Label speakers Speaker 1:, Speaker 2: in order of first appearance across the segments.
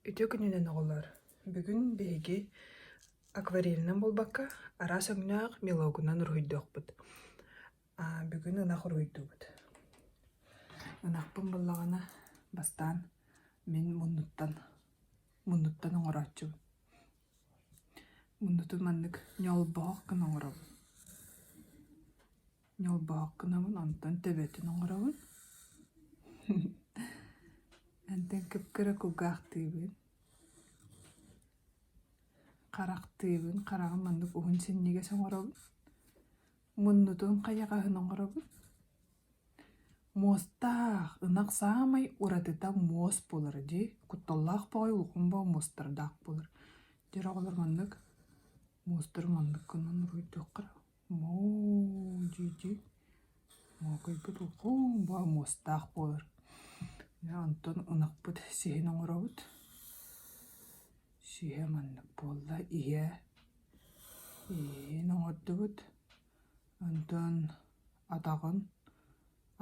Speaker 1: Үтүө күнүнэн оҕолор! Бүгүн биһиги акварелинэн буолбакка, араас өҥнөөх мелогунан уруһуйдуохпут. Бүгүн ынах уруһуйдуубут. Ынахпын буллаҕына бастаан мин муннуттан муннуттан оҥорооччубун. Муннутун маннык ньолбоһох гына оҥоробун. Ньолбоһох гынабын, онтон төбөтүн оҥоробун. Онтон кып-кыра кулгаахтыыбын, харахтыыбын, хараҕым маннык уһун синньигэс оҥоробун, муннутун хайаҕаһын оҥоробун. Муостаах, ынах саамай уратыта муос буолар дии, кутталлаах баҕайы улахан баҕайы муостардаах буолар. Дьэ оҕолор маннык муостары маннык гынан уруһуйдуохха Моо дии-дии Моокойбут улахан муостаах буолар. Дьэ онтон ынахпыт сиһин оҥоробут. Сиһэ маннык буолла, иһэ иһин оҥордубут. Онтон атаҕын,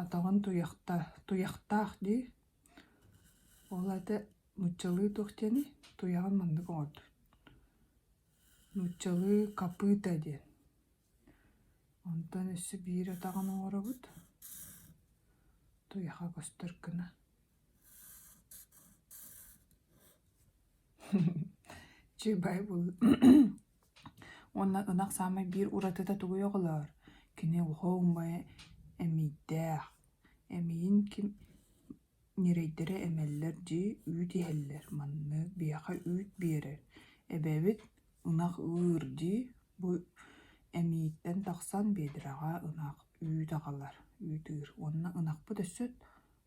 Speaker 1: атаҕын туйахта туйахтаах дии. Ол аата нууччалыы туох диэний, туйаҕын маннык оҥордубут. Нууччалыы копыта диэн. Онтон өссө биир атаҕын оҥоробут. Туйаха көстөр гына. Чыыбай Уонна ынах саамай биир уратыта тугуй оҕолоор? Кини уһуҥ эмиийдээх. Эмиийин ким Ньирэйдэрэ эмэллэр дии, үүт иһэллэр, маннык биһиэхэ үүт биэрэр, эбэбит ынах ыыр дии, бу эмиийиттэн тахсан биэдэрэҕэ ынах үүт аҕалар, үүт ыыр уонна ынахпыт өссө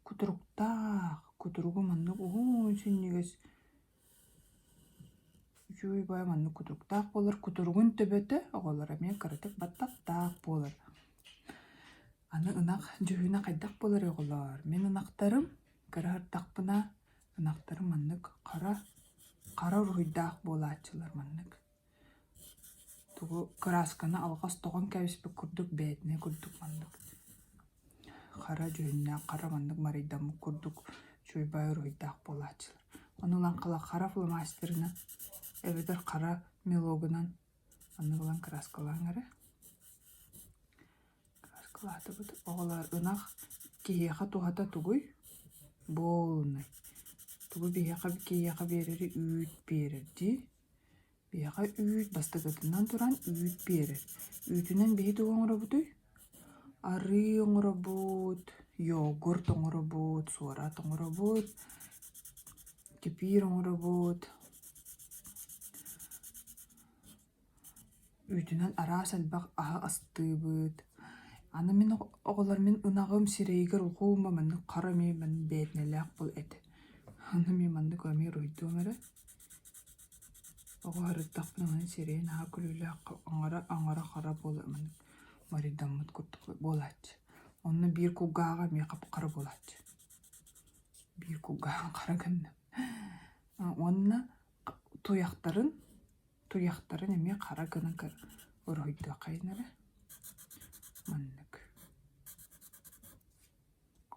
Speaker 1: кутуруктаах, кутуругу маннык уһун синньигэс үчүгэй баҕайы маннык кутуруктаах буолар, кутуругун төбөтө оҕолор эмиэ кыратык баттахтаах буолар. Аны ынах дьүһүнэ хайдах буоларый оҕолоор? Мин ынахтарым кыра сырдахпына ынахтарым маннык хара хара уруһуйдаах буолааччылар маннык. Тугу кыраасканы алҕас тоҕон кэбиспит курдук бээтинэ курдук маннык хара дьүһүннээх хара маннык марыйдаммыт курдук чуйбай уруһуйдаах буолааччылар. Ону ылан хара фломастерынан эбэтэр хара мелогунан Оннук ылан кырааскалааҥ эрэ. Кырааскалаатыбыт. Оҕолоор, ынах киһиэхэ туһата тугуй? Буолунай. Тугу биһиэхэ киһиэхэ биэрэри үүт биэрэр дии. Биһиэхэ үүт бастакытынан туран үүт биэрэр. Үүтүнэн биһи тугу оҥоробутуй? Арыы оҥоробут, йогурт оҥоробут, суорат оҥоробут, кефир оҥоробут. Үүтүнэн араас элбэх аһы астыыбыт. Аны мин оҕолор мин ынаҕым сирэйигэр улхуума маннык хара эмиэ маннык бээтинэлээх буол этэ. Аны эмиэ маннык эмиэ уруһуйдуом эрэ. Оҕо сырыттахпына манан сирэйин аһа күлүүлээх аҥара аҥара хара буола маннык марыйдаммыт курдук буолааччы. Онно биир кулгааҕа эмиэ хап-хара буолааччы. Биир кулгааҕын хара гынным. Уонна туйахтарын туйахтарын эмиэ хара гына уруһуйдуоххайын эрэ. Маннык.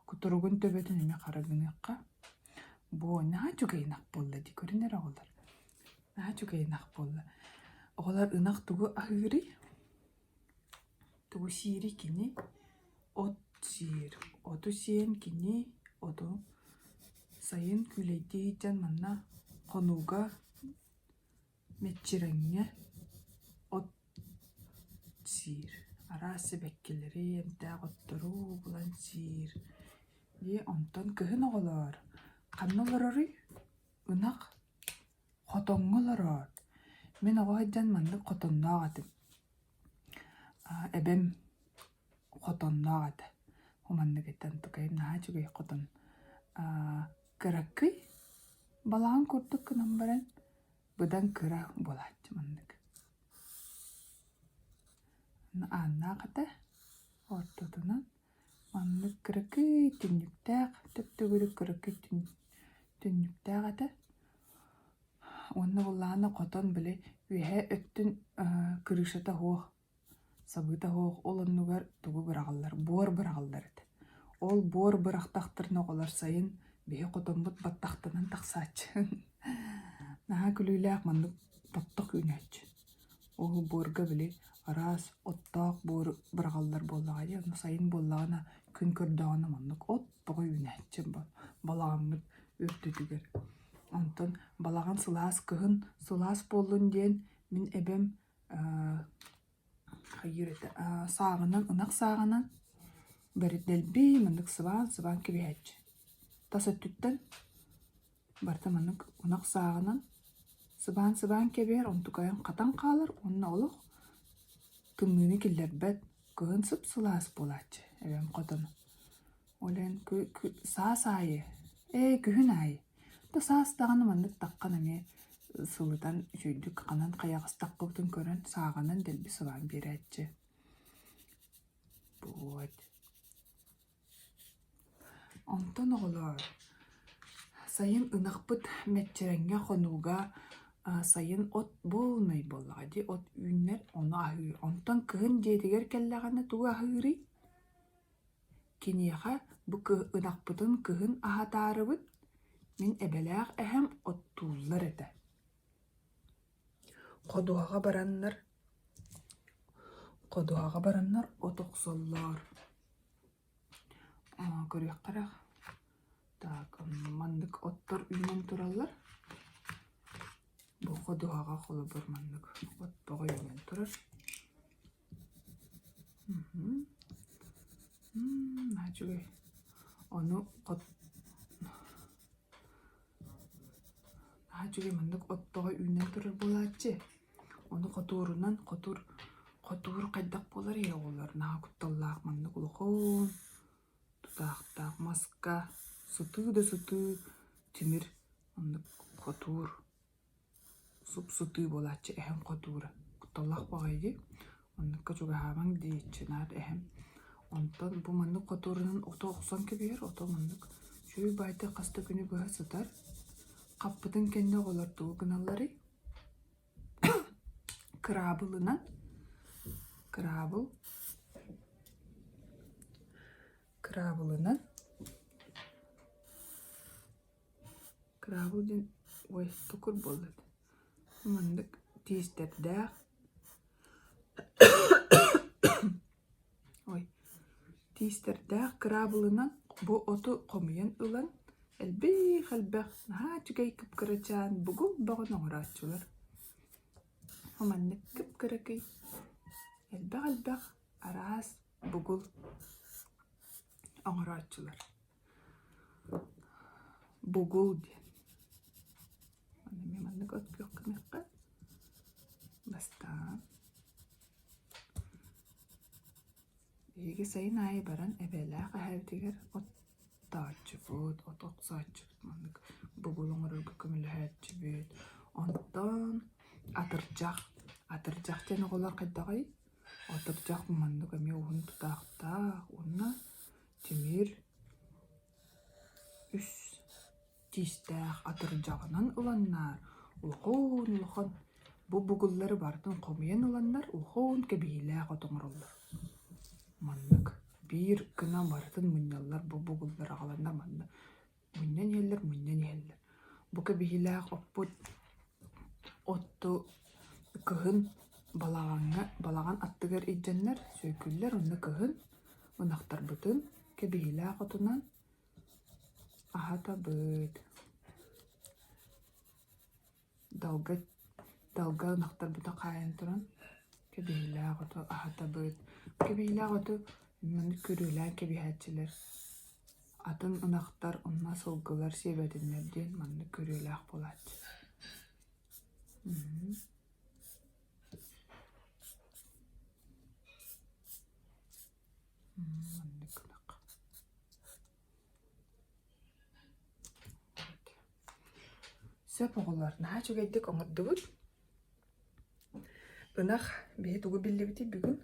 Speaker 1: Кутуругун төбөтүн эмиэ хара гыныахха. Бу наһаа үчүгэй ынах буолла дии көрүн эрэ оҕолор. Наһаа үчүгэй ынах буолла. Оҕолор ынах тугу аһыырый? Тугу сиирий кини? От сиир. Оту сиэн кини оту сайын күүлэйдии сылдьан манна хонууга мэччирэҥҥэ от сиир. Араас сибэккилэри, эмтээх оттору булан сиир. Дии онтон кыһын оҕолоор ханна олороруй? Ынах хотоҥҥо олороор. Мин оҕо сылдьан маннык хотонноох этим. Эбэм хотонноох этэ. Маннык этэн тукайым наһаа үчүгэй хотон. Кыракый балаҕан курдук гынан баран быдан кыра буолааччы маннык. Ааннаах этэ ортотунан маннык кыракый түннүктээх төп-төгүрүк кыракый түннүктээх этэ. Уонна былаана хотон били үөһээ өттүн крышата суох, сабыыта суох, ол оннугар тугу быраҕаллар, буор быраҕаллар этэ. Ол буор бырахтахтарына оҕолор сайын биһи хотоммут баттахтанан тахсааччы. Наһаа күлүүлээх маннык баттах үүнээччи. Ол буорга били араас оттоох буору быраҕаллар буоллаҕа дии, онно сайын буоллаҕына күн көрдөҕүнэ маннык от тоҕо үүнээччи балаҕаммыт үрдүтүгэр. Онтон балаҕан сылаас кыһын сылаас буоллун диэн мин эбэм хайыыр этэ сааҕынан ынах сааҕынан бэрдэлби маннык сыбаан-сыбаан кэбиһээччи. Тас өттүттэн Барыта маннык ынах сааҕынан сыбаан-сыбаан кэбиһэр, онтукайын хатан хаалар уонна олох тымныыны киллэрбэт, кыһын сып-сылаас буолааччы эбэм хотоно. Ол иһин саас аайы, ээ күһүн аайы, да саас даҕаны маннык таххан эмиэ сылытан үчүгэйдик ханан хайаҕастахпытын көрөн сааҕынан дэлби сыбаан биэрээччи. Вот. Онтон оҕолоор, сайын ынахпыт мэччирэҥҥэ хонууга сайын от буолунай буоллаҕа дии, от үүннэр, ону аһыыр. Онтон кыһын дьиэтигэр кэллэҕинэ тугу аһыырый? Киниэхэ бу ынахпытын кыһын аһатаарыбыт, мин эбэлээх эһэм оттууллар этэ. Ходуһаҕа бараннар, ходуһаҕа бараннар от охсоллор. Көрүөххэ Так, маннык оттор үүнэн тураллар. Бу ходуһаҕа холобур маннык от бөҕө үүнэн турар. Наһаа үчүгэй. Ону от наһаа үчүгэй маннык от бөҕө үүнэн турар буолааччы. Ону хотуурунан хотуур хотуур хайдах буолар ээ оҕолор наһаа кутталлаах маннык улахан тутаахтаах маска сытыы да сытыы тимир оннук хотуур суп-сытыы буолааччы эһэм хотуура кутталлаах баҕайы дии оннукка чугаһаабаҥ диэччи наар эһэм онтон бу маннык хотуурунан ото охсон кэбиһэр ото маннык үчүгэй баайдык хас да күнү быһа сытар хаппытын кэннэ оҕолор тугу гыналларый Кыраабылынан кыраабыл кыраабылынан кыраабыл диэн ой токур буолла маннык тиистэрдээх Ой, тиистэрдээх кыраабылынан бу оту хомуйан ылан, элбэх-элбэх наһаа үчүгэй кып-кырачаан бугул бөҕөнү оҥорооччулар. Маннык кып-кыракый элбэх-элбэх араас бугул оҥорооччулар. Бугул диэн. Аны эмиэ маннык от күөх гыныахха. Бастаан Биһиги сайын аайы баран эбээлээх эһээбитигэр оттооччубут, от охсооччубут, маннык бугул оҥорорго көмөлөһөөччүбүт. Онтон атырдьах, атырдьах диэн оҕолор хайдаҕый? Атырдьах маннык эмиэ уһун тутаахтаах уонна тимир үс тиистээх атырдьаҕынан ыланнар улахан-улахан бу бугуллары барытын хомуйан ыланнар улахан кэбиһиилээх от оҥороллор. Маннык биир гына барытын мунньаллар бу бугуллары аҕаланнар манна мунньан иһэллэр, мунньан иһэллэр. Бу кэбиһиилээх оппут отту кыһын балаҕаҥҥа балаҕан аттыгар илдьэннэр сүөкүллэр онно кыһын ынахтарбытын кэбиһиилээх отунан Аһатабыт. Далга далга ынахтарбытын хаайан туран кэбиһиилээх оту аһатабыт. Кэбиһиилээх оту маннык күрүөлээн кэбиһээччилэр. Атын ынахтар уонна сылгылар сиэбэтиннэр диэн маннык күрүөлээх буолааччы. Маннык ынах. Сөп оҕолор, наһаа үчүгэйдик оҥордубут. Ынах биһи тугу биллибитий бүгүн?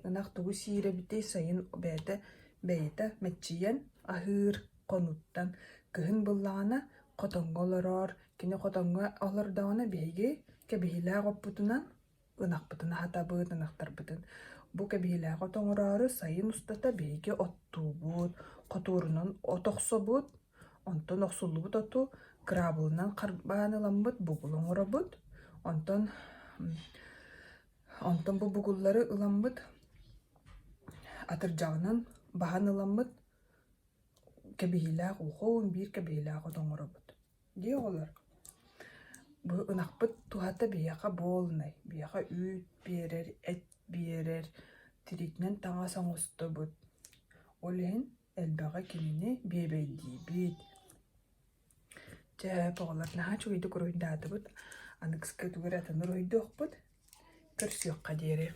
Speaker 1: Ынах тугу сиир эбитий? Сайын бэйэтэ бэйэтэ мэччийэн аһыыр хонууттан. Кыһын буллаҕына хотоҥҥо олорор. Кини хотоҥҥо олордоҕуна биһиги кэбиһиилээх оппутунан ынахпытын аһатабыт, ынахтарбытын. Бу кэбиһиилээх от оҥороору сайын устата биһиги оттуубут, хотуурунан от охсобут, онтон охсуллубут оту Кыраабылынан харбаан ыламмыт бугул оҥоробут. Онтон онтон бу бугуллары ыламмыт атырдьаҕынан баһан ыламмыт кэбиһиилээх уһун биир кэбиһиилээх от оҥоробут. Дии оҕолор, бу ынахпыт туһата биһиэхэ буолунай, биһиэхэ үүт биэрэр, эт биэрэр, тириитинэн таҥас оҥостобут. Ол иһин элбэҕи кинини биэбэйдиибит. Чэ, оҕолор наһаа үчүгэйдик уруһуйдаатыбыт, аныгыскы тугу эрэ атын уруһуйдуохпут. Көрсүөххэ диэри.